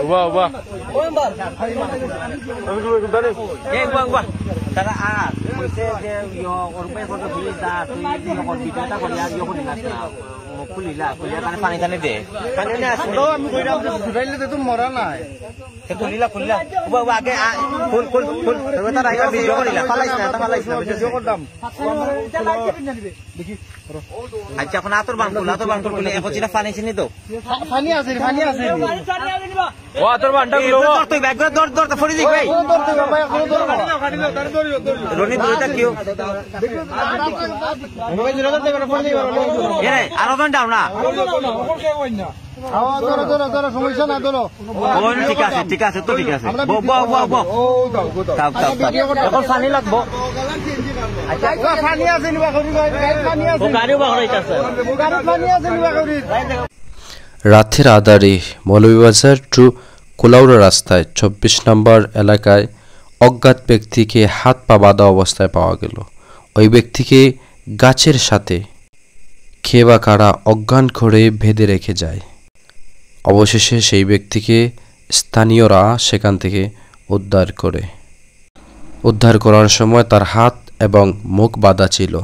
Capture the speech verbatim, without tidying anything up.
উবা, উবা। এই গুয়া, গুয়া। তারা আর কইছে যে, ইয়ো, ওর ভাই কত পুলিশ দা, তুই ইয়ো কর, ভিডিওটা করি আর ইয়ো করি না। মুখ খুলিলা, খুলিয়া তারা পানি টানি দে। পানি নিয়ে আসে। ওটাও আমি কইলাম যে ছুটাইলে তো তুমি মরা নাই। সে খুলিলা, খুলিলা। উবা, উবা, আগে আ, খুল, খুল, খুল। তবে তারা আগে ভিডিও করিলা, ফালাইস না, এটা ফালাইস না, বুঝছিস? ভিডিও করলাম। আচ্ছা, এখন আতর বান খুল, আতর বান খুল, খুলে এখন সেটা পানি চিনি তো। পা-, পানি আছে, পানি আছে। ও, আতর বানটা এই, খুলো। ধর, ধর, তুই ব্যাগ ধর, ধর, ধর, ধর, ফড়ি দিক ভাই। ধর, ধর, ধর, ভাই, ধর, ধর। রনি, দূরে থাক কেউ। মোবাইল দূরে থাক, ফড়ি দিক ভাই। এ রে, আরো জন যাও না। আও, ধরো, ধরো, ধরো, সমস্যা না, ধরো। ও, ঠিক আছে, ঠিক আছে, তো ঠিক আছে। বউ, বউ, বউ, বউ। ও, দাও, গো, দাও। দাও, দাও, দাও। এখন পানি লাগবো। আচ্ছা, পানি আছে নি বা করি, ভাই, ভাই, পানি আছে নি? গাড়ি বা করাইতাছে। গাড়ি পানি আছে নি বা করি? রাতের আধারে মৌলভীবাজার টু কুলাউড়া রাস্তায় চব্বিশ নম্বর এলাকায় অজ্ঞাত ব্যক্তিকে হাত পা বাঁধা অবস্থায় পাওয়া গেল। ওই ব্যক্তিকে গাছের সাথে কে বা কারা অজ্ঞান করে বেঁধে রেখে যায়। অবশেষে সেই ব্যক্তিকে স্থানীয়রা সেখান থেকে উদ্ধার করে। উদ্ধার করার সময় তার হাত এবং মুখ বাঁধা ছিল।